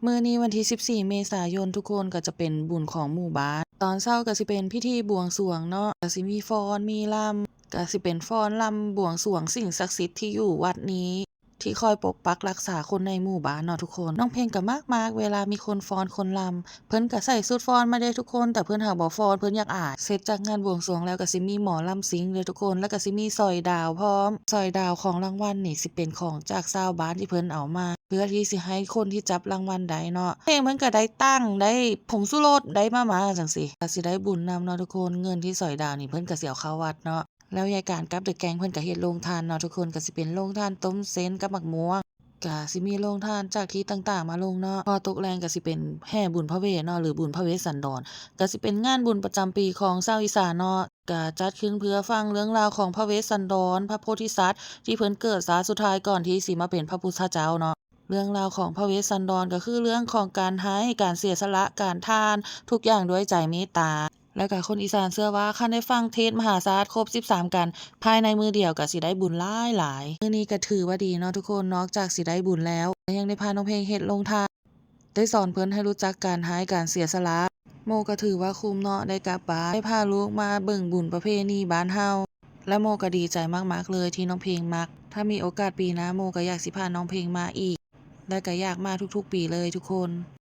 ມື້ນີ້ວັນທີສິບສີ່ເມສາຍົນ ທຸກຄົນ ກໍຈະເປັນບຸນຂອງໝູ່ບ້ານ. ຕອນເຊົ້າກໍຊິເປັນພິທີບວງສວງເນາະ ກໍຊິມີຟ້ອນມີລຳ ກໍຊິເປັນຟ້ອນລຳບວງສວງສິ່ງສັກສິດທີ່ຢູ່ວັດນີ້ ທີ່ຄອຍປົກປັກລັກສາຄົນໃນໝູ່ບ້ານເນາະທຸກຄົນ. ນ້ອງເພັງກໍມັກໆ ເວລາມີຄົນຟ້ອນຄົນລຳ ເພິ່ນກໍໃສ່ຊຸດຟ້ອນມາເດ້ທຸກຄົນ ແຕ່ເພິ່ນຫາບໍ່ຟ້ອນ ເພິ່ນຢາກອາຍ. ເສັດຈາກງານບວງສວງແລ້ວກໍຊິມີໝໍລຳຊິງເດ້ທຸກຄົນ ແລ້ວກໍຊິມີສ້ອຍດາວພ້ອມ. ສ້ອຍດາວຂອງລາງວັນນີ້ຊິເປັນຂອງຈາກຊາວບ້ານທີ່ເພິ່ນເອົາມາ ເພື່ອທີ່ຊິໃຫ້ຄົນທີ່ຈັບລາງວັນໄດ້ເນາະ. ເພງເພິ່ນກໍໄດ້ຕັງ ໄດ້ຜົງຊູລົດ ໄດ້ມາມ່າຈັ່ງຊີ້ ກໍຊິໄດ້ບຸນນຳເນາະທຸກຄົນ. ເງິນທີ່ສ້ອຍດາວນີ້ເພິ່ນກໍຊິເອົາເຂົ້າວັດເນາະ. ແລ້ວຍາຍການກັບເດີແກງເພິ່ນກໍເຮັດໂລງທານເນາະທຸກຄົນ ກໍຊິເປັນໂລງທານຕົ້ມເສັ້ນກັບໝາກມ່ວງ ກະຊິມີໂລງທານຈາກທີ່ຕ່າງໆມາລົງເນາະ. ພໍຕົກແລງກະຊິເປັນແຫ່ບຸນພະເວດເນາະ ຫຼື ບຸນພະເວດສັນດອນ ກະຊິເປັນງານບຸນປະຈຳປີຂອງຊາວອີສານເນາະ. ກະຈັດຂຶ້ນເພື່ອຟັງເລື່ອງລາວຂອງພະເວດສັນດອນ ພະໂພທິສັດ ທີ່ເພິ່ນເກີດຊາດສຸດທ້າຍກ່ອນທີ່ຊິມາເປັນພະພຸດທະເຈົ້າເນາະ. ເລື່ອງລາວຂອງພະເວດສັນດອນກໍຄືເລື່ອງຂອງການໃຫ້ ການເສຍສະຫຼະ ການທານ ທຸກຢ່າງດ້ວຍໃຈເມດຕາ. ແລ້ວກະຄົນອີສານເຊື່ອວ່າ ຄັນໄດ້ຟັງເທດມະຫາຊາດຄົບສິບສາມກັນ ພາຍໃນມື້ດຽວກະຊິໄດ້ບຸນຫຼາຍໆ. ມື້ນີ້ກະຖືວ່າດີເນາະທຸກຄົນ ນອກຈາກຊິໄດ້ບຸນແລ້ວ ແລະ ຍັງໄດ້ພານ້ອງເພັງເຮັດໂລງທານ ໄດ້ສອນເພິ່ນໃຫ້ຮູ້ຈັກການໃຫ້ ການເສຍສະຫຼະ. ໂມກະຖືວ່າຄຸ້ມເນາະ ໄດ້ກັບບ້ານ ໄດ້ພາລູກມາເບິ່ງບຸນປະເພນີບ້ານເຮົາ ແລະ ໂມກະດີໃຈມາກໆເລີຍທີ່ນ້ອງເພັງມັກ. ຖ້າມີໂອກາດປີໜ້າ ໂມກະຢາກຊິພານ້ອງເພັງມາອີກ ແລະ ກະຢາກມາທຸກໆປີເລີຍທຸກຄົນ.